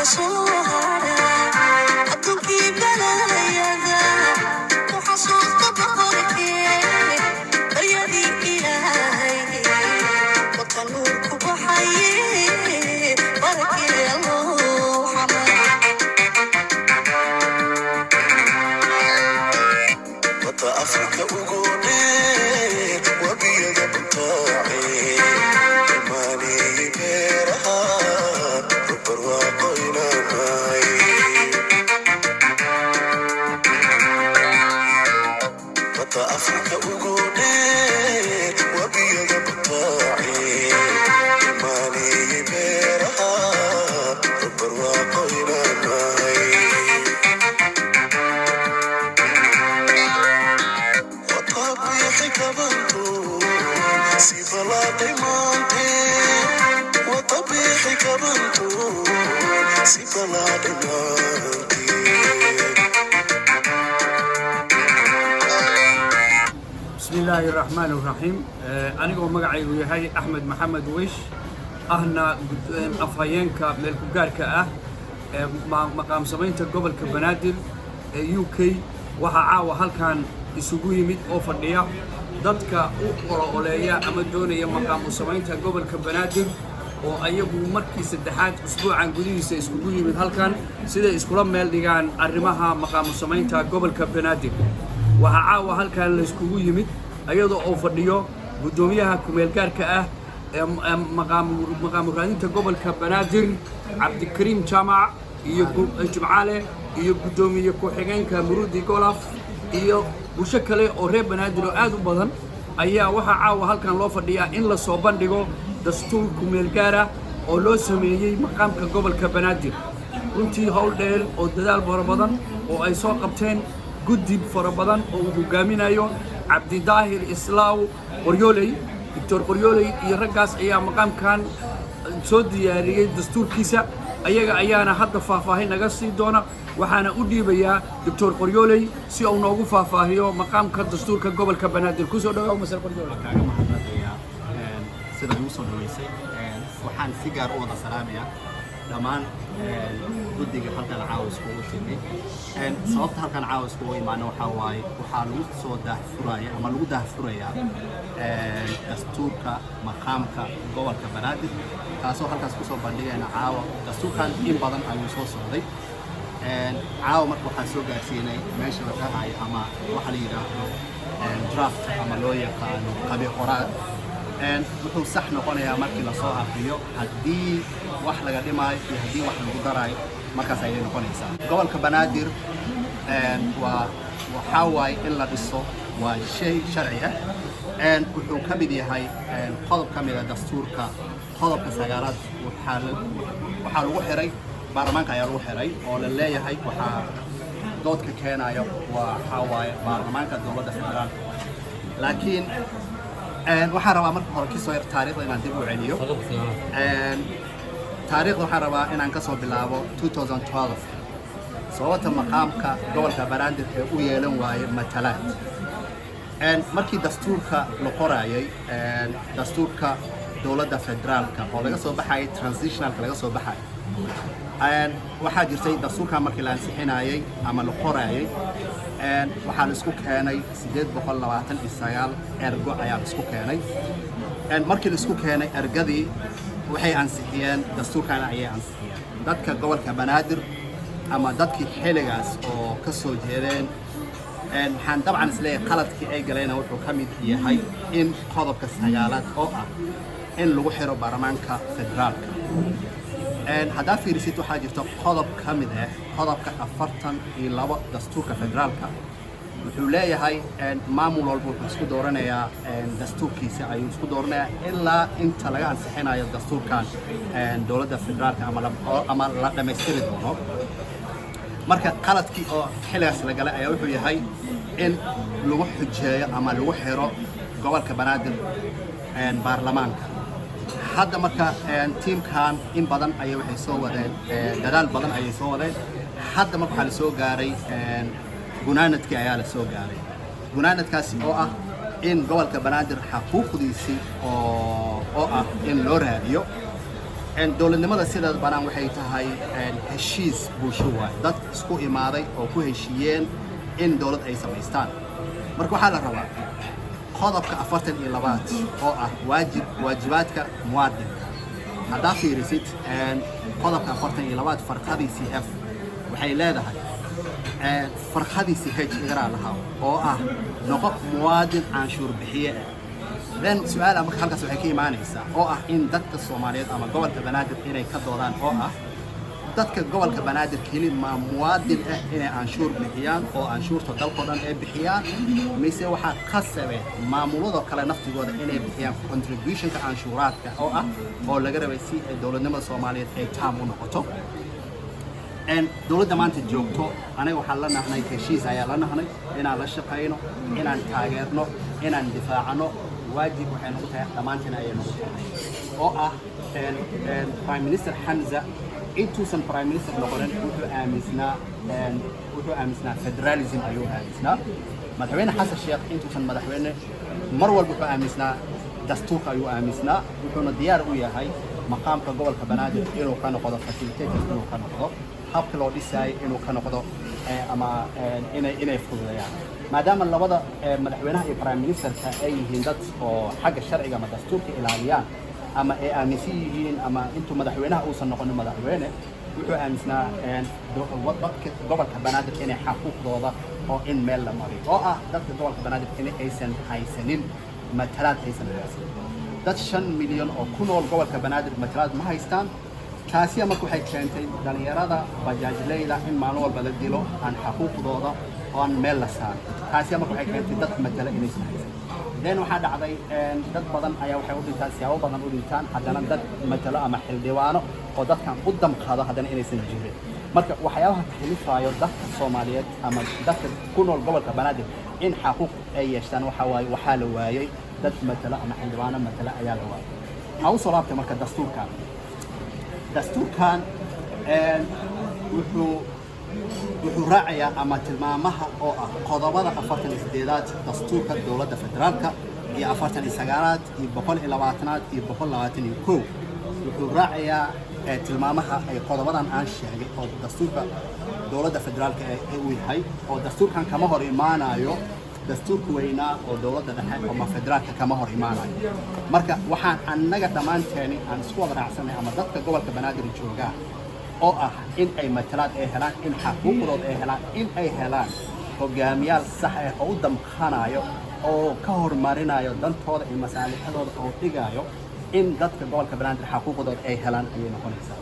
Ka soo hara adduunkii balaayada ku xasuusta boqorkee, baryadii Ilaahay waka nuur ku baxaye, barakee Allow Xamar. Badda Afrika ugu dheer, wabiyada butaace, ilmaaniyey beeraha, barwaaqo inaanay. Badda Afrika ugu dheer, wabiyada butaace, ilmaaniyey beeraha, barwaaqo inaanay. وطبيعي كبنتو سيبلاقي مانتي، وطبيعي كبنتو سيبلاقي مانتي. Bismi illaahi raxmaan raxiim. Anigoo magacaygu yahay Axmed Maxamed Wish, ahna afhayeenka meelku-gaarka ah ee maqaam samaynta gobolka Banaadir ee UK, waxaa caawa halkan isugu yimid oo fadhiya dadka u olo-oleeya ama doonaya maqaam u samaynta gobolka Banaadir, oo ayagu markii saddexaad usbuucan gudihiisa iskugu yimid halkan siday iskula meel dhigaan arrimaha maqaamu samaynta gobolka Banaadir. Waxaa caawa halkan layskugu yimid ayadoo uu fadhiyo guddoomiyaha ku-meelgaarka ah ee maqaamu raadinta gobolka Banaadir, Cabdikariim Jaamac iyo Jimcaale, iyo guddoomiye ku-xigeenka Murudi Golaf, iyo bulsho kale oo reer Banaadir oo aad u badan ayaa waxaa caawa halkan loo fadhiyaa in la soo bandhigo dastuur ku-meelgaara oo loo sameeyey maqaamka gobolka Banaadir. Runtii howl dheer oo dadaal fara badan oo ay soo qabteen guddi fara badan oo uu hogaaminayo Cabdidaahir Islaaw Qoryooley, Doctor Qoryooley, iyo raggaas ayaa maqaamkan soo diyaariyey dastuurkiisa. Ayaga ayaana hadda faahfaahin naga sii doona. Waxaana u dhiibayaa Doctor Qoryooley si uu noogu faahfaahiyo maqaamka dastuurka gobolka Banaadir. Kusoo dhawaaw, Mister Qoryooley. Kaaga mahadnaqayaa sida igu soo dhaweysay. Waxaan si gaar u wada salaamayaa dhammaan guddiga halkan caawa iskugu timi. Sababta halkan caawa iskugu imaano waxaa waaye, waxaa lagu soo daahfuraya ama lagu daahfurayaa dastuurka maqaamka gobolka Banaadir, kaasoo halkaas kusoo bandhigayna caawa. Dastuurkan in badan ayuu soo socday. Caawa marka waxaan soo gaarsiinay meesha la dhahayo ama waxa la yidhaahdo draft ama loo yaqaano qabi qoraal. Wuxuu sax noqonayaa markii lasoo aqriyo, haddii wax laga dhimaayo iyo haddii wax lagu daraayo markaas ayay noqonaysaa. Gobolka Banaadir waa waxaa waaye in la dhiso waa shay sharci ah. Wuxuu ka mid yahay qodob ka mid a dastuurka, qodobka sagaalaad. Waxaa lagu xiray baarlamaanka ayaa lagu xiray oo la leeyahay waxaa doodka keenayo waxaa waaye baarlamaanka dowladda federaalka. Laakiin waxaan rabaa marka hore kisoo yar taariikhda inaan dib u celiyo. Taariikhda waxaan rabaa inaan ka soo bilaabo 2012, sababta maqaamka gobolka Banaadir ee u yeelan waaye matalaad. Markii dastuurka la qoraayay, dastuurka dowladda federaalka oo laga soo baxayay transitionalka laga soo baxayay, waxaa jirtay dastuurkan markii la ansixinayay ama la qoraayay, waxaa la isku keenay 829 ergo ayaa la isku keenay. Markii la isku keenay ergadii, waxay ansixiyeen dastuurkan ayay ansixiyeen. Dadka gobolka Banaadir ama dadkii xilligaas oo ka soo jeedeen, waxaan dabcan isleeyahay qaladkii ay galeena wuxuu ka mid yahay in qodobka sagaalaad oo ah in lagu xiro baarlamaanka federaalka. Haddaa fiirisid, waxaa jirta qodob ka mid ah, qodobka 42 dastuurka federaalka, wuxuu leeyahay maamul walba wuxuu isku dooranayaa dastuurkiisa ayuu isku dooranayaa ilaa inta laga ansixinayo dastuurkan dowladda federaalka ama la dhammaystiri doono. Marka qaladkii oo xilligaas la galay ayaa wuxuu yahay in lagu xujeeyo ama lagu xiro gobolka Banaadir baarlamaanka. Hadda marka tiimkan in badan ayay waxay soo wadeen dadaal badan ayay soo wadeen. Hadda marka waxaa la soo gaaray gunaanadkii ayaa la soo gaaray, gunaanadkaasi oo ah in gobolka Banaadir xaquuqdiisii oo ah in loo raadiyo. Dowladnimada sideed banaan waxay tahay heshiis bulsho waaye, dad isku imaaday oo ku heshiiyeen in dowlad ay samaystaan. Marka waxaa la rabaa qodobka 42aad oo ah waajibaadka muwaadinka. Haddaa fiirisid qodobka 42aad farqadiisii F waxay leedahay, farqadiisii H igaraa lahaa, oo ah noqo muwaadin canshuur bixiye ah. Then su-aala marka halkaas waxay ka imaanaysaa oo ah in dadka Soomaaliyeed ama gobolka Banaadir inay ka doodaan, oo ah dadka gobolka Banaadir keli ma muwaadin ah inay canshuur bixiyaan oo canshuurta dalkao dhan ay bixiyaan, mise waxaa qasabe maamulada kale naftigooda inay bixiyaan contributionka canshuuraadka oo ah oo laga rabay si ay dowladnimada Soomaaliyeed ay taam u noqoto? Dowladda maanta joogto aniga waxaan la nahnay heshiis ayaa la nahnay inaan la shaqayno, inaan taageerno, inaan difaacno. Waajib waxay nagu tahay, dhammaantiin ayay nagu tahay, oo ah Prime Minister Xamza intuusan prime minister noqonin wuxuu aaminsanaa federalism ayuu aaminsanaa. Madaxweyne Xasan Sheekh intuusan madaxweyne mar walba wuxuu aaminsanaa dastuurka ayuu aaminsanaa, wuxuuna diyaar u yahay maqaamka gobolka Banaadir inuu ka noqdo facilitator, inuu ka noqdo habka loo dhisaayo, inuu ka noqdo ama inay fududeeyaan, maadaama labada madaxweynaha iyo prime ministerka ay yihiin dad oo xagga sharciga ama dastuurka ilaaliyaan ama ay aaminsan yihiin. Ama intuu madaxweynaha uusan noqonin madaxweyne wuxuu aaminsanaa dadka gobolka Banaadir inay xaquuqdooda oo in meel la mariyo, oo ah dadka gobolka Banaadir in aysan haysanin matalaad, aysan haysanin. Dad 5 milyan oo ku nool gobolka Banaadir matalaad ma haystaan. Taasiya marka waxay keentay dhalinyarada bajaajleyda in maalin walba la dilo, aan xaquuqdooda oo aan meel la saarin. Taasiya marka waxay keentay dad matala inaysan haysan. Then waxaa dhacday dad badan ayaa waxay u dhintaan siyaabo badan u dhintaan, haddana dad matalo ama xildhibaano oo dadkan u damqado haddana inaysan jirin. Marka waxyaabaha kalifaayo dadka Soomaaliyeed ama dadka ku nool gobolka Banaadir in xaquuq ay yeeshaan waxaa waaye waxaa la waayey dad matalo ama xildhibaano matalo ayaa la waayey. Waxaa usoo laabtay marka dastuurkan. Dastuurkan wuxuu raacayaa ama tilmaamaha oo ah qodobada 48aad dastuurka dowladda federaalka iyo 49aad iyo 120aad iyo 121. Wuxuu raacayaa tilmaamaha ay qodobadan aan sheegay oo dastuurka dowladda federaalka ee uu yahay, oo dastuurkan kama hor imaanayo dastuurka weynaa oo dowladda dhexe ama federaalka kama hor imaanayo. Marka waxaan annaga dhammaanteeni aan isku wada raacsanay ama dadka gobolka Banaadir joogaa oo ah in ay matalaad ay helaan, in xaquuqdooda ay helaan, in ay helaan hogaamiyaal sax ah oo u damqanayo oo ka horumarinayo dantooda iyo masaalixadooda oo dhigayo in dadka gobolka Banaadir xaquuqdooda ay helaan ayay noqonaysaa.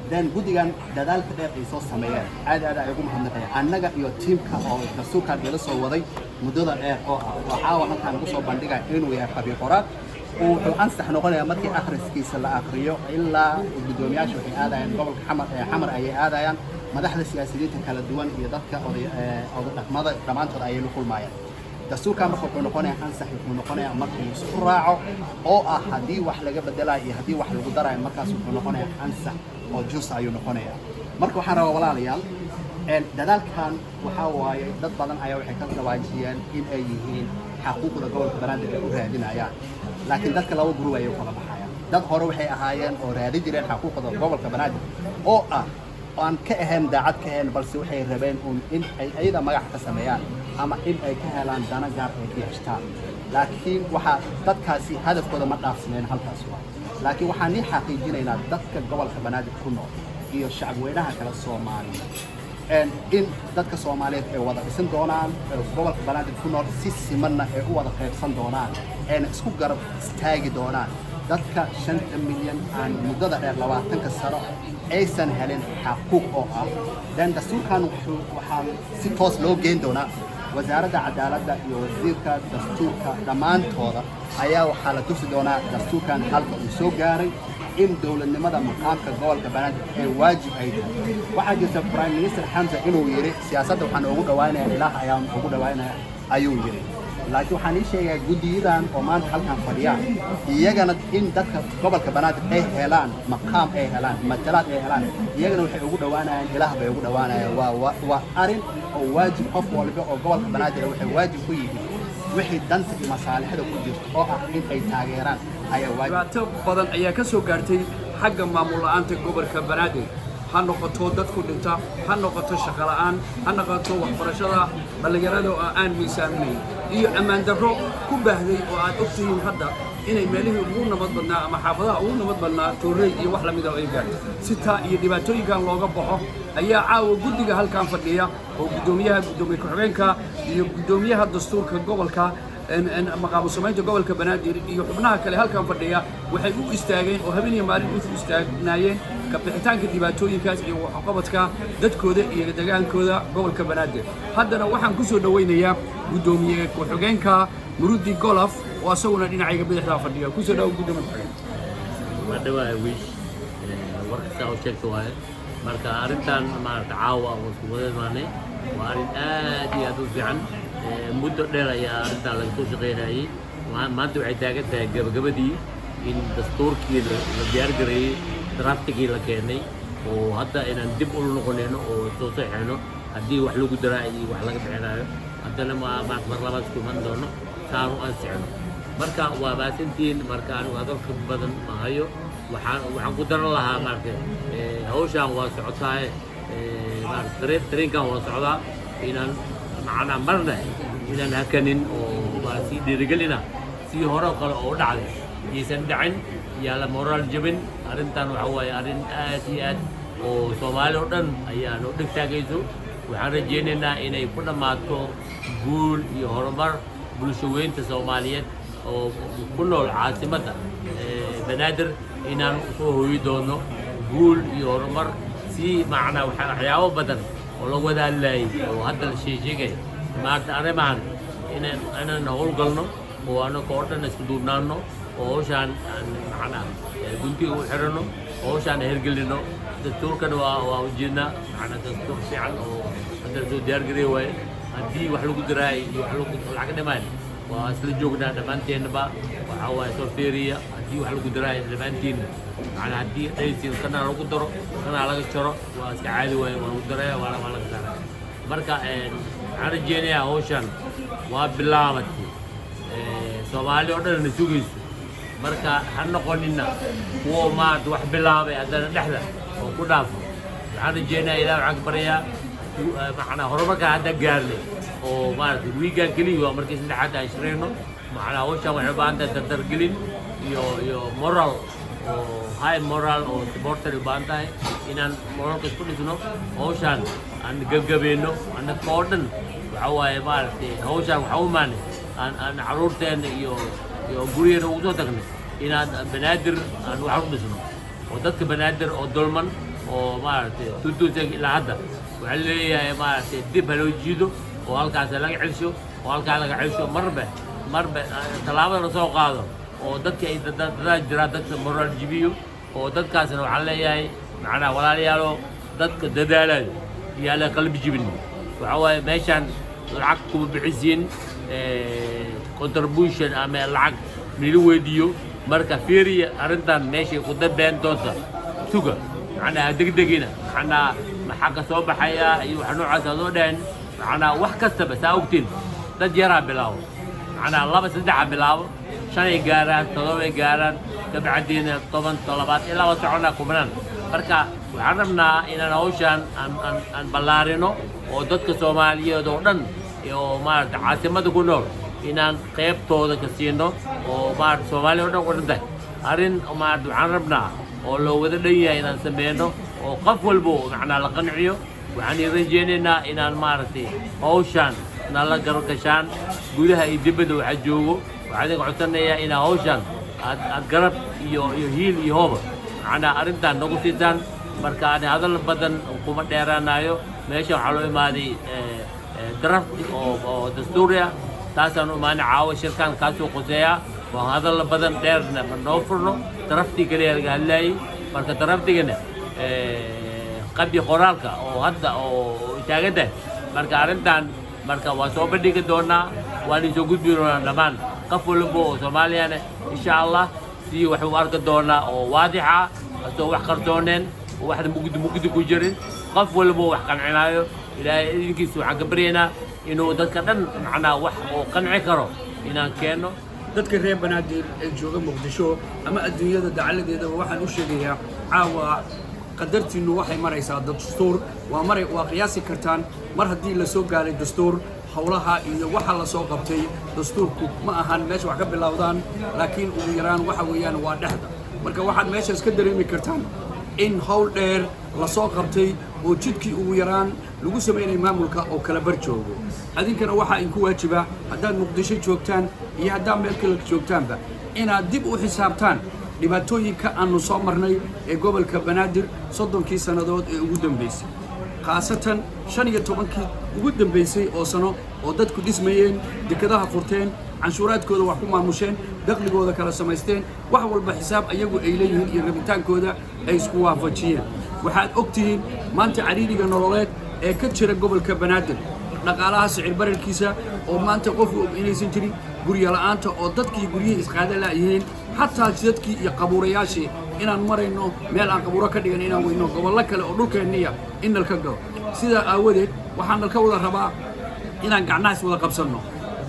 Then guddigan dadaalka dheer ay soo sameeyeen aad aad ay ugu mahadnaqaya annaga iyo tiimka oo dastuurkan ila soo waday muddada dheer, oo ah oo caawa halkaan ugu soo bandhigaya inuu yahay qabyo qoraal. Wuxuu ansax noqonayaa markii akhriskiisa la akhriyo. Ilaa guddoomiyaasha waxay aadayaan gobolka Xamar, Xamar ayay aadayaan. Madaxda siyaasiyiinta kala duwan iyo dadka oday dhaqmada dhammaantood ayay la kulmayaan. Dastuurkan marka wuxuu noqonayaa ansax, wuxuu noqonayaa markii la isku raaco, oo ah haddii wax laga bedelayo iyo haddii wax lagu darayo, markaas wuxuu noqonayaa ansax oo jus ayuu noqonayaa. Marka waxaan rabaa, walaalayaal, dadaalkan waxaa waaye dad badan ayaa waxay ka dhawaajiyeen in ay yihiin xaquuqda gobolka Banaadir ay u raadinayaan, laakiin dadka laba group ayay u kala baxayaan. Dad hore waxay ahaayeen oo raadi jireen xaquuqda gobolka Banaadir oo ah aan ka ahayn daacad ka ahayn, balse waxay rabeen uun in ay ayada magac ka sameeyaan ama in ay ka helaan dana gaar ay ka yeeshtaan. Laakiin waxaa dadkaasi hadafkooda ma dhaafsaneen halkaas waa. Laakiin waxaan nii xaqiijinaynaa dadka gobolka Banaadir ku nool iyo shacabweynaha kale Soomaaliya in dadka Soomaaliyeed ay wada dhisan doonaan gobolka Banaadir ku nool, si simanna ay u wada qaybsan doonaan, ayna isku garab istaagi doonaan dadka 5-ta milyan aan muddada dheer 20-ka sano aysan helin xaquuq oo ah. Then dastuurkan waxaa si toos loo geyn doonaa wasaaradda cadaaladda iyo wasiirka dastuurka. Dhammaantooda ayaa waxaa la tusi doonaa dastuurkan halka uu soo gaaray, in dowladnimada maqaamka gobolka Banaadir ee waajib ay tahay. Waxaa jirta Prime Minister Xamza inuu yidhi siyaasadda waxaan ugu dhawaynaya Ilaah ayaan ugu dhawaynaya ayuu yidhi. Laakiin waxaan ii sheegayaa guddiyadan oo maanta halkan fadhiyaan iyagana in dadka gobolka Banaadir ay helaan maqaam, ay helaan matalaad, ay helaan, iyagana waxay ugu dhawaanayaan Ilaah bay ugu dhawaanayaan. Waa arrin oo waajib qof walba oo gobolka Banaadir waxay waajib ku yihiin wixii danta iyo masaalixda ku jirto oo ah in ay taageeraan ayaa waajib. Dhibaato badan ayaa ka soo gaartay. Xagga maamul la'aanta gobolka Banaadir, ha noqoto dadku dhinta, ha noqoto shaqo la'aan, ha noqoto waxbarashada dhallinyarada oo aan miisaaminayn, iyo ammaan darro ku baahday oo aad ogtihiin hadda inay meelihii ugu nabad badnaa ama xaafadaha ugu nabad badnaa toorrey iyo wax lamida ay gaarto. Si taa iyo dhibaatooyinkan looga baxo ayaa caawa guddiga halkan fadhiya oo guddoomiyaha, guddoomiye ku-xigeenka iyo guddoomiyaha dastuurka gobolka, maqaamu samaynta gobolka Banaadir iyo xubnaha kale halkan fadhiya, waxay u istaageen oo habeen iyo maalin u istaagnaayeen ka bixitaanka dhibaatooyinkaas iyo waxqabadka dadkooda iyo degaankooda gobolka Banaadir. Haddana waxaan ku soo dhowaynayaa guddoomiye ku-xigeenka Murudi Golaf oo asaguna dhinacayga bidixdaa fadhiya. Kusoo dhawo, guddoomiye ku-xigeen. Waa dhawahay, Wiish. Warka saa u sheegta waaye. Marka arrintan maarata caawa oo isku wada imaanay waa arrin aad iyo aad u fiican. Muddo dheer ayaa arrintan laga soo shaqaynayay. Maanta waxay taagan tahay gabagabadii in dastuurkii la diyaar gareeyey, draftigii la keenay, oo hadda inaan dib ula noqonayno oo soo saxeyno haddii wax lagu daraa iyo wax laga bixinayo. Haddana ma maarata mar labaad isku iman doono saanu ansixino. Marka waa mahadsantihiin. Marka anigu hadalka badan ma hayo. Waxaan ku daran lahaa, maaragtay, hawshaan waa socotaaye, maarata tareenkan waa socdaa, inaan macnaa marna inaan hakanin oo waa sii dhiirigelina sii hore oo kale oo u dhacday yaysan dhacin, yaa la moraal jabin. Arrintan waxa waaye arrin aad iyo aad oo Soomaali oo dhan ayaa noo dheg taagayso. Waxaan rajaynaynaa inay ku dhammaato guul iyo horumar bulsho weynta Soomaaliyeed oo ku nool caasimadda Banaadir, inaan usoo hooyi doono guul iyo horumar si macnaa waxyaabo badan oo lagu wada hadlayay oo hadda la sheegay maarata arrimahan inaan howlgalno oo anaka oo dhan isku duubnaano oo hawshaan aan macnaa guntiga u xirano oo hawshaan hergelino. Dastuurkana waa ujeednaa, macnaa dastuur fiican oo hadda la soo diyaar gareey waaye. Haddii wax lagu daraay iyo wax lagu lacag dhimaan, waa isla joognaa dhammaanteennaba. Waxaa waaye soo fiiriya, haddii wax lagu daraay dhammaantiinna, macnaa haddii dhaysiin kana lagu daro, kana laga jaro, waa iska caadi waaye, waa lagu daraya, waa laga saaraya. Marka waxaan rajeynayaa hawshan waa bilaabatay, Soomaali oo dhan na sugayso. Marka ha noqonina kuwo maarata wax bilaabay haddana dhexda oo ku dhaafo. Waxaan rajeynayaa, Ilaah waxaan ka baryayaa, macnaa horumarka hadda gaarnay oo maarata wiigan keliya waa markii saddexaad aan shirayno. Macnaa hawshan waxay u baahan tahay dardargelin iyo moral oo high moral oo supporter u baahan tahay, inaan moralka isku dhisno, hawshaan aan gabgabeeno annaka oo dhan. Waxa waaye maaragtay hawshaan waxaa u imaanay aan carruurteena iyo guryaheena ugu soo tagnay inaan Banaadir aan wax u dhisno oo dadka Banaadir oo dulman oo maaragtay tutuusag ilaa hadda waxaa leeyahay maaragtay dib ha loo jiido oo halkaas laga celsho oo halkaa laga celsho, marba marba tallaabada la soo qaado oo dadka ay dadaa jiraa dadka moraal jibiyo oo dadkaasna waxaan leeyahay, macnaha walaalayaalo, dadka dadaalayo yaa la qalbi jibin. Waxaa waaye meeshaan lacag kuma bixisiin, contribution ama lacag nila weydiiyo. Marka fiiriya arrintan meeshay ku dambeen doonta, suga, macnaha degdegina, macnaha maxaa ka soo baxaya iyo wax noocaas adoo dhehen. Macnaha wax kastaba saa ogtiin, dad yaraa bilaabo, macnaha laba saddexa bilaabo, shanay gaaraan, todobay gaaraan, kabacdiina 10, 70 ilaa waa soconaa kubnaan. Marka waxaan rabnaa inaan hawshaan aan ballaarino oo dadka Soomaaliyeed oo dhan oo maarata caasimada ku nool inaan qaybtooda ka siino oo maarata Soomaaliya oo dhan u dhan tahay. Arrin maarata waxaan rabnaa oo loo wada dhan yahay inaan sameyno oo qof walbo macnaa la qanciyo. Waxaan rajeynaynaa inaan maaragtay hawshaan nala garab gashaan gudaha iyo dibadda waxaa joogo. Waxaan idinka codsanayaa inaa hawshaan aad garab iyo hiil iyo hooba macnaa arrintaan nagu siisaan. Marka ani hadal badan kuma dheeraanayo. Meesha waxaa loo imaaday draft oo dastuuri ah, taasaan u imaanay caawa. Shirkan kaasuu quseeyaa. Waa hadal badan dheerna ma noo furno, drafti kaliya laga hadlayay. Marka draftigana qabyi qoraalka oo hadda oo taagan tahay. Marka arrintan marka waa soo bandhigi doonaa, waan soo gudbi doonaa dhammaan qof walba oo Soomaaliyana, insha Allah, si wax u arki doonaa oo waadixa, asoo wax qarsooneen oo waxna mugdi mugdi ku jirin, qof walba wax qancinayo. Ilaahay idinkiisa waxaan ka baryaynaa inuu dadka dhan macnaa wax oo qanci karo inaan keenno. Dadka reer Banaadir ee jooga Muqdisho ama adduunyada dacaladeedaba waxaan u sheegayaa Caawa qadartiinnu waxay maraysaa dastuur. Waa maray, waa qiyaasi kartaan mar haddii la soo gaaray dastuur, howlaha iyo waxa la soo qabtay. Dastuurku ma ahan meesha wax ka bilowdaan, laakiin ugu yaraan waxa weeyaan waa dhexda. Marka waxaad meeshaas ka dareemi kartaan in howl dheer la soo qabtay oo jidkii ugu yaraan lagu samaynaya maamulka oo kala bar joogo. Adinkana waxaa idinku waajiba, haddaad Muqdisho joogtaan iyo haddaad meel kale joogtaanba, inaad dib u xisaabtaan dhibaatooyinka aanu soo marnay ee gobolka Banaadir 30-kii sannadood ee ugu dambaysay, khaasatan 15-kii ugu dambaysay oo sano oo dadku dhismayeen, dekadaha furteen, canshuuraadkooda wax ku maamusheen, dakhligooda kala samaysteen, wax walba xisaab ayagu ay leeyihiin iyo rabitaankooda ay isku waafajiyeen. Waxaad og tihiin maanta cariiriga nololeed ee ka jira gobolka Banaadir, dhaqaalaha sicir bararkiisa oo maanta qofku og inaysan jirin, guryo la'aanta oo dadkii guryihii isqaada la'yihiin, xataa jidadkii iyo qabuurayaashii inaan marayno meel aan qabuuro ka dhigan inaan weyno, gobollo kale oo dhulkeenniya in nalka galo. Sidaa aawadeed waxaan nalka wada rabaa inaan gacnahaas wada qabsanno.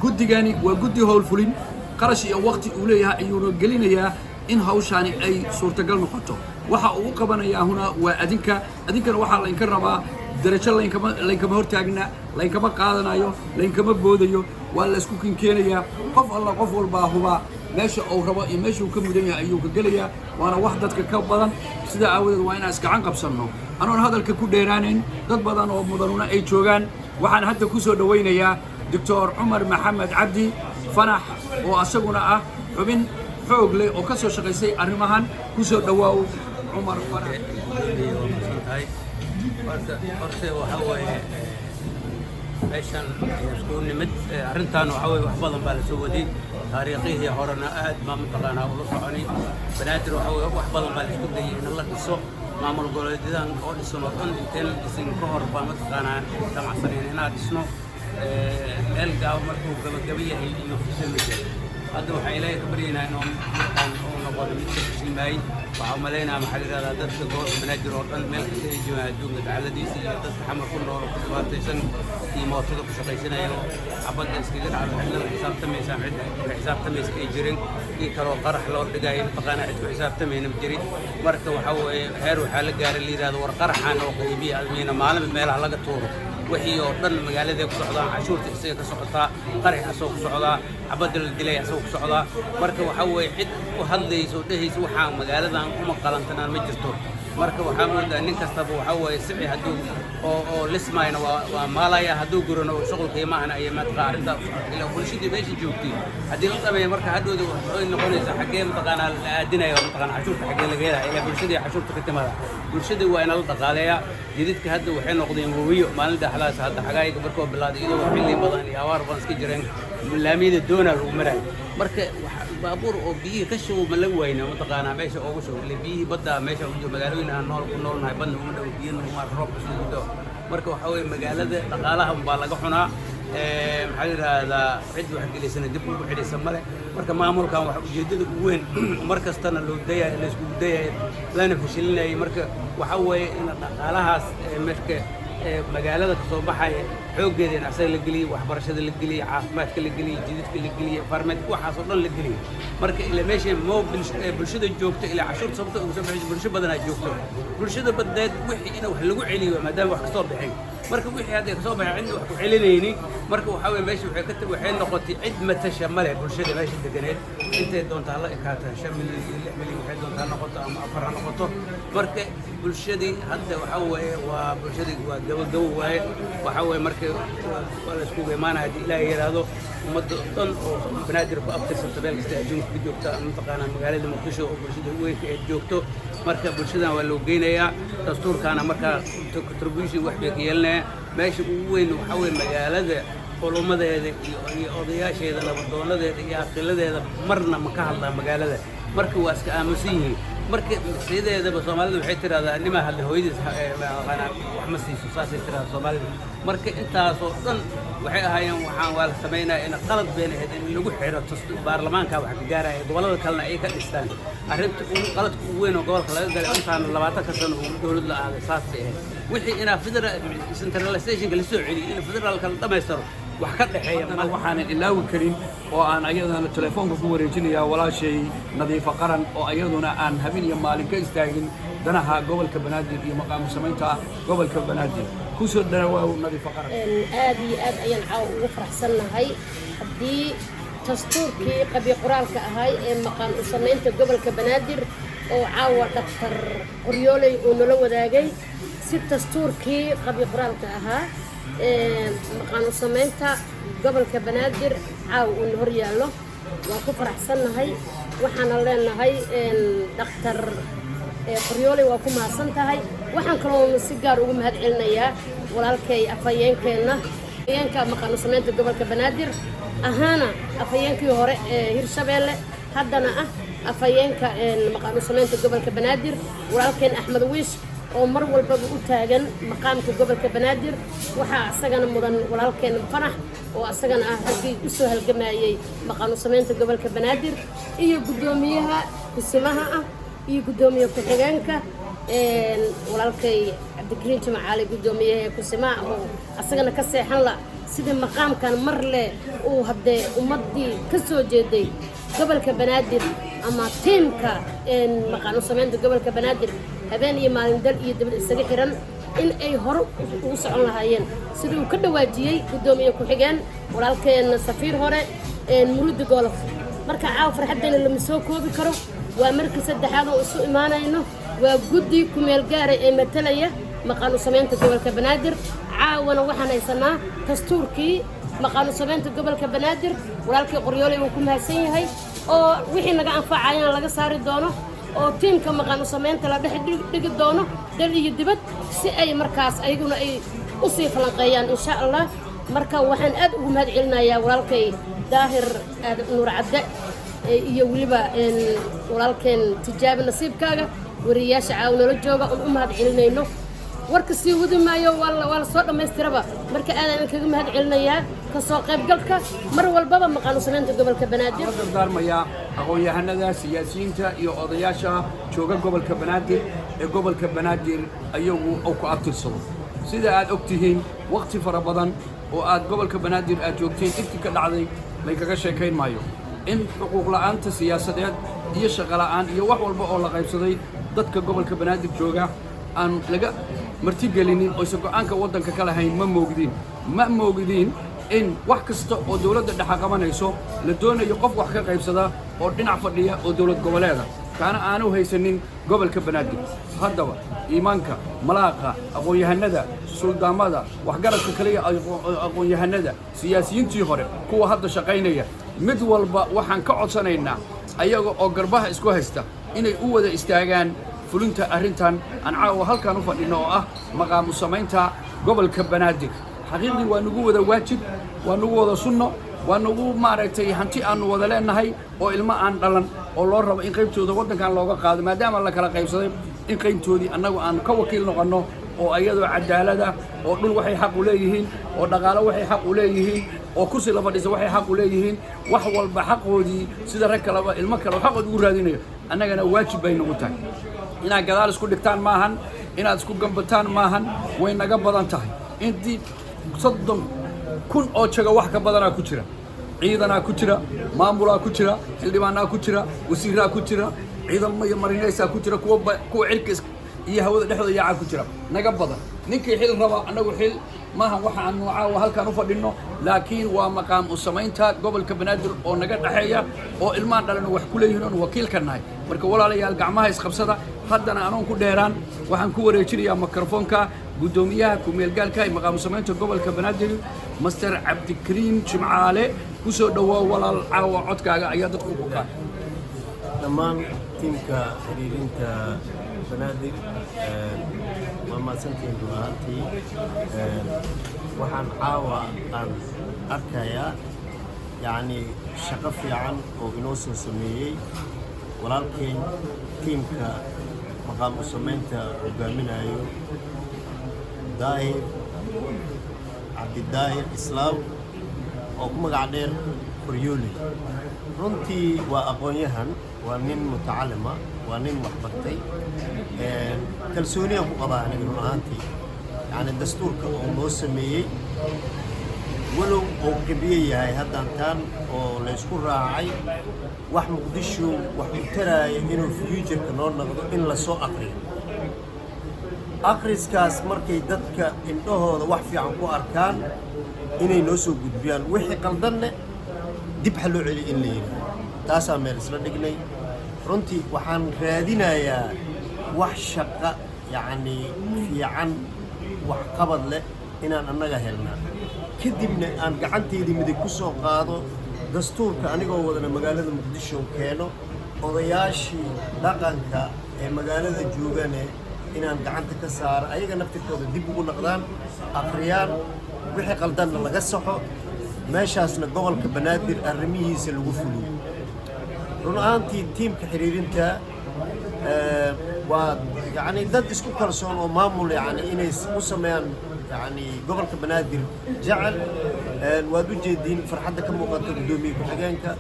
Guddigani waa guddi howlfulin, qarash iyo waqti uu leeyahay ayuuna gelinayaa in hawshaani ay suurtagal noqoto. Waxa uu u qabanayaa huna waa adinka. Adinkana waxaa laynka rabaa darajo laynkama hortaagna, laynkama qaadanayo, laynkama boodayo, waa la isku kinkeenayaa. Qof alla qof walbaa hubaa meesha uu rabo iyo meesha uu ka mudan yahay ayuu ka gelayaa, waana wax dadka ka badan. Sidaa aawadeed waa inaan isgacan qabsanno. Anoon hadalka ku dheeraanayn, dad badan oo mudanuna ay joogaan, waxaan hadda ku soo dhowaynayaa Doctor Cumar Maxamed Cabdi Fanax oo asaguna ah xubin xoog leh oo ka soo shaqaysay arrimahan. Ku soo dhowaaw, Cumar Fanax. Waa mahadsan tahay. Horta waxaa waaye, meeshan iskugu nimid arrintan waxaa waye wax badan baa la soo waday. Taariikhihii horena aad baa mataqaanaa ula soconay. Banaadir waxaa waye wax badan baa la isku dayay in la dhiso. Maamul goboleedyadan oo dhisan oo dhan inteen la dhisin ka hor baa mataqaanaa damacsanayn inaan dhisno. Meel gaabo markuu gabagaba yahay iyo fashilmi jiray. Hadda waxaan Ilaahay ka baryaynaa inuu markaan uu noqono mid ka fashilmaayey. Waxaa umalaynaa, maxaa la yidhahdaa, dadka gobolka Banaadir oo dhan meel kasta ay joogaan adduunka dacaladiisa iyo dadka Xamar ku nool oo ku dhibaataysan iyo mootada ku shaqaysanayo, xabadda iskaga dhacdo, cidna la xisaabtamaysa ama cid ku xisaabtamaysa ay jirin, kii kaloo qarax loo dhigayo mataqaanaa cid ku xisaabtamayna ma jirin. Marka waxaa weeye heer waxaa la gaaray la yidhahdo war qaraxaan oo qaybiya admiina maalinba meelaha laga tuuro, wixii oo dhan magaaladay ku socdaan, cashuurta isaga ka socotaa, qarax asagoo ku socdaa, xabadda la dilay asagoo ku socdaa. Marka waxaa weeye cid u hadlaysa oo dhehaysa waxaa magaaladan uma qalantanaan ma jirto. Marka waxaa moodaa nin kastaba waxaa weeye sici hadduu oo lismayna waa maalaya, hadduu gurano shuqulkii maahan ayay mataqaa arrintaa u socota. Ilaa bulshadii meesha joogtay haddii la dhameeyo, marka hadhowda waxay noqonaysaa xaggee mataqaanaa la aadinayo, mataqaanaa cashuurta xaggee laga helaya? Ilaa bulshadii cashuurta ka timaada. Bulshadii waa ina la dhaqaaleeyaa. Jididka hadda waxay noqdeen webiyo. Maalin dhexdaas hadda xagaayga markoo bilaaday, iyadoo xilli badan iyo abaar badan iska jireen, laamiyada doonaa lagu maraayo. Marka baabuur oo biyihii ka shubo ma la wayna mataqaanaa meesha oogu shubo, ile biyihii badda meesha ugu jiro. Magaalooyin aan nool ku noolnahay badna uma dhow, biyana uma roobka siduu u dao. Marka waxaa weeye magaalada dhaqaalaha unbaa laga cunaa. Maxaa la yidhaahdaa, cid wax gelisana dib ugu celisa male. Marka maamulkan waxa ujeeddada ugu weyn mar kastana loo dayayo, la iskugu dayayo, lana fashilinayay, marka waxaa weeye in dhaqaalahaas marka magaalada ka soo baxaya xooggeeda in asaga la geliyey, waxbarashada la geliyey, caafimaadka la geliyey, jidadka la geliyey, farmed waxaas oo dhan la geliyey. Marka ila meesha moo bulshada joogto, ilaa cashuurta sababta ugu soo baxayso bulsho badanaa joogto, bulshada badneed wixii in wax lagu celiyo maadaama wax kasoo baxeen. Marka wixii hadda kasoo baxay cidna wax ku celinayni. Marka waxaa weye meesha waxay ka waxay noqotay cid matasha male. Bulshada meesha deganeed intay doonta hala ekaata, 5 milyan iyo 6 milyan waxay doonta ha noqoto ama 4 ha noqoto. Marka bulshadii hadda waxaa weeye waa bulshadii waa gabagabo waaye. Waxaa weeye marka waa la iskugu imaanaya haddii Ilaahay yidhaahdo. Ummadda dhan oo Banaadir ku abtirsanta meel kasta adduunka ka joogta, mataqaanaa magaalada Muqdisho oo bulshada weynka ay joogto, marka bulshadan waa loo geynayaa dastuurkaana. Markaa contribution wax bay ka yeelanaya. Meesha ugu weyn waxaa weeye magaalada culummadeeda iyo odayaasheeda, nabadoonadeeda iyo aqiladeeda marna ma ka hadlaa magaalada. Marka waa iska aamusan yihiin. Marka sideedaba Soomaalida waxay tidhahdaa nimaa hadla hooyadiis maqaanaa wax ma siiso, saasay tidhahdaa Soomaalida. Marka intaasoo dhan waxay ahaayeen waxaan waa la samaynaya in qalad been ahayd in lagu xiro baarlamaanka wax ka gaaraya, gobollada kalena ay ka dhistaan. Arrinta ugu qaladka ugu weyn oo gobolka laga galay intaana 20-ka sano uu dowlad la aaday saas bay ahayd. Wixii inaa federal centralizationka la soo celiyo, in federaalka la dhammaystiro, wax ka dhexeeya. Haddana waxaanan ilaawi karin oo aan ayadana telefoonka ku wareejinayaa walaashay Nadiifa Qaran oo ayaduna aan habeen iyo maalin ka istaagin. Danaha gobolka Banaadir iyo maqaamu samaynta gobolka Banaadir. Kusoo dhawaaw, Nadiifa Qaran. Aad iyo aad ayaan caawa ugu faraxsannahay haddii dastuurkii qabyo qoraalka ahay ee maqaam u samaynta gobolka Banaadir oo caawa Dhaktar Qoryooley uu nala wadaagay, si dastuurkii qabyo qoraalka ahaa ee maqaam u samaynta gobolka Banaadir caawa uuna hor yaallo, waan ku faraxsannahay. Waxaana leenahay, Dhaktar Qoryooley, waa ku mahadsan tahay. Waxaan kaloo si gaar ugu mahad celinayaa walaalkay afhayeenkeenna, afhayeenka maqaano samaynta gobolka Banaadir ahaana, afhayeenkii hore ee Hirshabeelle, haddana ah afhayeenka maqaano samaynta gobolka Banaadir, walaalkeen Axmed Wiish oo mar walbaba u taagan maqaamka gobolka Banaadir. Waxaa asagana mudan walaalkeen Fanax oo asagana ah raggii u soo halgamayey maqaano samaynta gobolka Banaadir, iyo guddoomiyaha kusimaha ah iyo guddoomiye ku-xigeenka, walaalkay Cabdikariin Jimcaali, guddoomiyaha kusimaha oo asagana ka seexan la sidii maqaamkan mar leh uu haddee ummaddii ka soo jeeday gobolka Banaadir ama tiimka maqaano samaynta gobolka Banaadir habeen iyo maalin dal iyo dibad isaga xiran in ay hore ugu socon lahaayeen, sidii uu ka dhawaajiyey guddoomiye ku-xigeen walaalkeen safiir hore Murudi Golof. Marka caawa farxaddeena lama soo koobi karo. Waa markii saddexaad oo isu imaanayno. Waa guddi kumeel gaara ee matalaya maqaano samaynta gobolka Banaadir. Caawana waxaan haysanaa dastuurkii maqaano samaynta gobolka Banaadir. Walaalkii Qoryooley uu ku mahadsan yahay, oo wixii naga anfacayana laga saari doono oo tiimka maqaano samaynta la dhex dhigi doono dal iyo dibad, si ay markaas ayaguna ay u sii falanqeeyaan, insha Allah. Marka waxaan aad ugu mahad celinayaa walaalkay Daahir Aad Nuur Cadde iyo weliba walaalkeen Tijaabi Nasiibkaaga, wariyayaasha caawnala jooga oon u mahad celinayno. Warka sii wadi maayo, waa la soo dhammaystiraba. Marka aadaan idinkaga mahad celinayaa ka soo qaybgalka mar walbaba maqaano samaynta gobolka Banaadir. La dardaarmayaa aqoon-yahanada, siyaasiyiinta iyo odayaasha jooga gobolka Banaadir ee gobolka Banaadir ayagu uu ku abtirsado. Sida aad og tihiin, waqti fara badan oo aad gobolka Banaadir aad joogteen, dhibkii ka dhacday laykaga sheekayn maayo, in xuquuq la'aanta siyaasadeed iyo shaqo la'aan iyo wax walba oo la qaybsaday dadka gobolka Banaadir jooga aan laga martigelinin oysan go'aanka waddanka ka lahayn. Ma moogdiin, ma moogdiin in wax kasta oo dawladda dhexe qabanayso la doonayo qof wax ka qaybsada oo dhinac fadhiya oo dawlad goboleeda, kaana aanu haysanin gobolka Banaadir. Haddaba iimaanka, malaaqa, aqoon-yahanada, suldaamada, waxgaradka kaliya, aqoon-yahanada, siyaasiyiintii hore, kuwa hadda shaqaynaya, mid walba waxaan ka codsanaynaa ayaga oo garbaha isku haysta inay u wada istaagaan fulinta arrintan aan caawa halkaan u fadhinno oo ah maqaamu samaynta gobolka Banaadir. Xaqiiqdii waa nagu wada waajib, waa nagu wada sunno, waa nagu maaragtay hanti aannu wada leenahay oo ilmo aan dhalan oo loo rabo in qaybtooda waddankan looga qaado, maadaama la kala qaybsaday, in qaybtoodii annagu aan ka wakiil noqonno oo iyadoo cadaalada oo dhul waxay xaq u leeyihiin, oo dhaqaalo waxay xaq u leeyihiin, oo kursi la fadhiisa waxay xaq u leeyihiin, wax walba xaqoodii sida rag kaleba ilmo kale oo xaqood ugu raadinayo, annagana waajib bay nagu tahay. Inaad gadaal isku dhigtaan maahan, inaad isku gambataan maahan. Way naga badan tahay intii 30,000 oo jago wax ka badanaa ku jira, ciidanaa ku jira, maamulaa ku jira, xildhibaanaa ku jira, wasiiraa ku jira, ciidamo iyo marinaysaa ku jira, kuwa cirka iyo hawada dhexdooda yaacaa ku jira. Naga badan ninkii xil raba. Annagu xil maahan waxa aanu caawa halkaan u fadhinno, laakiin waa maqaam u samaynta gobolka Banaadir oo naga dhexeeya oo ilmaan dhalan wax ku leeyihiin oon wakiilka nahay. Marka walaalayaal, gacmaha isqabsada. Haddana anoon ku dheeraan, waxaan ku wareejinayaa mikrofoonka guddoomiyaha ku-meelgaalka ee maqaamu samaynta gobolka Banaadir, Master Cabdikariim Jimcaale. Ku soo dhowaa walaal, caawa codkaaga ayaa dadku u bukaa. Dhammaan tiimka xiriirinta Banaadir waa mahadsantihiin. Run ahaantii waxaan caawa aan arkayaa yacni shaqo fiican oo inoo soo sameeyey walaalkeen tiimka maqaam u samaynta hogaaminayo, Daahir Cabdidaahir Islaaw oo ku magac dheer Qoryooley. Runtii waa aqoon-yahan, waa nin mutacalima, waa nin waxbartay. Kalsooniyaan ku qabaa aniga run ahaantii, yacni dastuurka oo noo sameeyey, walow oo qabiye yahay haddaan taan oo laysku raacay, wax Muqdisho wax u taraaya inuu future-ka noo noqdo in lasoo aqriyo. Akhriskaas markay dadka indhahooda wax fiican ku arkaan, inay noo soo gudbiyaan, wixii qaldanne dib ha loo celiyo in la yidhaahdo. Taasaa meel isla dhignay. Runtii waxaan raadinayaa wax shaqa, yacni, fiican, wax qabad leh inaan annaga helnaa, kadibna aan gacantaydii midig ku soo qaado dastuurka anigoo wadana magaalada Muqdisho keeno, odayaashii dhaqanka ee magaalada joogane inaan gacanta ka saaro, ayaga naftirkooda dib ugu naqdaan, akhriyaan, wixii qaldanna laga saxo, meeshaasna gobolka Banaadir arrimihiisa lagu fuliyo. Run ahaantii, tiimka xiriirinta waa, yacni, dad isku kalsoon oo maamul, yacni, inay u sameeyaan, yacni, gobolka Banaadir jecel. Waad u jeediin farxadda ka muuqato guddoomiye ku-xigeenka,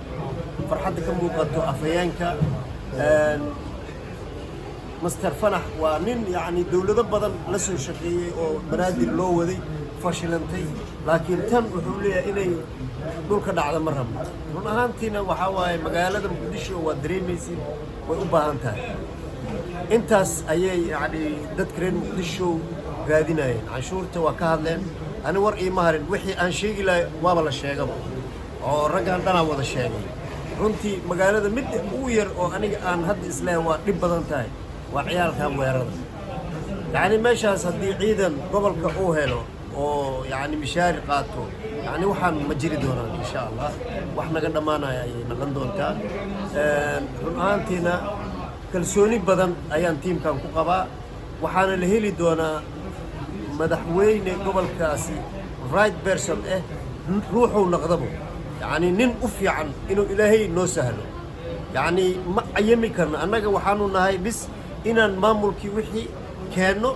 farxadda ka muuqato afhayeenka. Master Fanax waa nin, yacni, dowlado badan la soo shaqeeyey oo Banaadir loo waday fashilantay, laakiin tan wuxuu leeyahay inay dhulka dhacda ma rabno. Run ahaantiina waxaa waaye magaalada Muqdisho waad dareemaysid, way u baahan tahay. Intaas ayay, yacni, dadka reer Muqdisho raadinayeen. Canshuurta waa ka hadleen. Ani war iima harin, wixii aan sheegi lahay waaba la sheegaba oo raggan dhanaa wada sheegay. Runtii magaalada mid ugu yar oo aniga aan hadda isleeyahay waa dhib badan tahay waa ciyaalkan weerarada. Yacni, meeshaas haddii ciidan gobolka uu helo oo, yacni, mishaari qaato, yacni, waxaan ma jiri doonaan, insha Allah. Wax naga dhammaanaya ayay noqon doontaa. Run ahaantiina kalsooni badan ayaan tiimkan ku qabaa, waxaana la heli doonaa madaxweyne gobolkaasi right person eh, ruuxuu noqdabo, yacni, nin u fiican inuu Ilaahay noo sahlo. Yacni, ma cayami karno annaga, waxaanu nahay bis inaan maamulkii wixii keenno,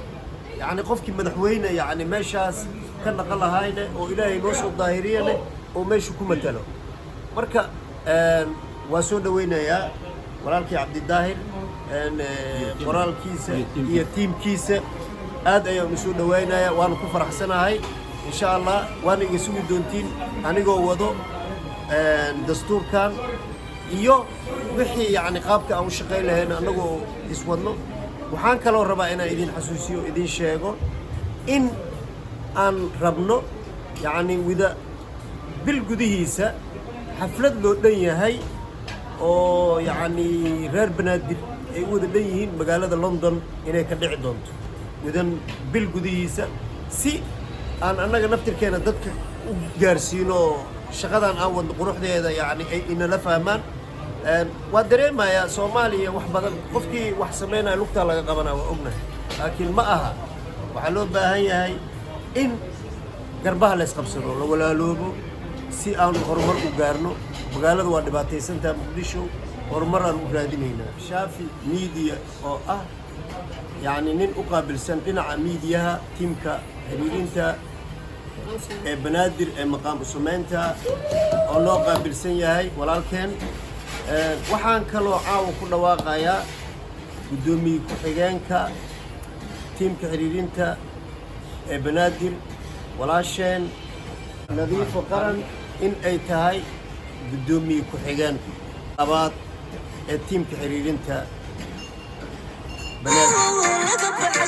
yacni, qofkii madaxweyne, yacni, meeshaas ka naqan lahayne oo Ilaahay noo soo daahiriyane oo meeshu ku matalo. Marka waa soo dhaweynayaa walaalkii Cabdidaahir qoraalkiisa iyo tiimkiisa. Aad ayaan usoo dhawaynayaa, waana ku faraxsanahay. Insha Allah waana iga sugi doontiin anigoo wado dastuurkan iyo wixii, yacni, qaabka aan u shaqayn lahayn annagoo iswadno. Waxaan kaloo rabaa inaan idin xasuusiyo, idin sheego in aan rabno, yacni, wida bil gudihiisa xaflad loo dhan yahay oo, yacni, reer Banaadir ay u wada dhan yihiin magaalada London inay ka dhici doonto widan bil gudihiisa, si aan annaga naftirkeena dadka u gaarsiino shaqadan aan wadno quruxdeeda, yacni, ay inala fahmaan. Waa dareemayaa Soomaaliya wax badan, qofkii wax samaynaya lugtaa laga qabanaa, waa ognahay, laakiin ma aha. Waxaa loo baahan yahay in garbaha la isqabsado, la walaaloobo, si aan horumar u gaarno. Magaalada waa dhibaataysantaha, Muqdisho. Horumar aan u raadinaynaa. Shaafi Media oo ah, yacni, nin u qaabilsan dhinaca miidiyaha tiimka xiriirinta ee Banaadir ee maqaam usumeynta oo loo qaabilsan yahay walaalkeen. Waxaan kaloo caawa ku dhawaaqayaa guddoomiye ku-xigeenka tiimka xiriirinta ee Banaadir, walaasheen Nadiifo Qaran, in ay tahay guddoomiye ku-xigeen labaad ee tiimka xiriirinta Banaadir.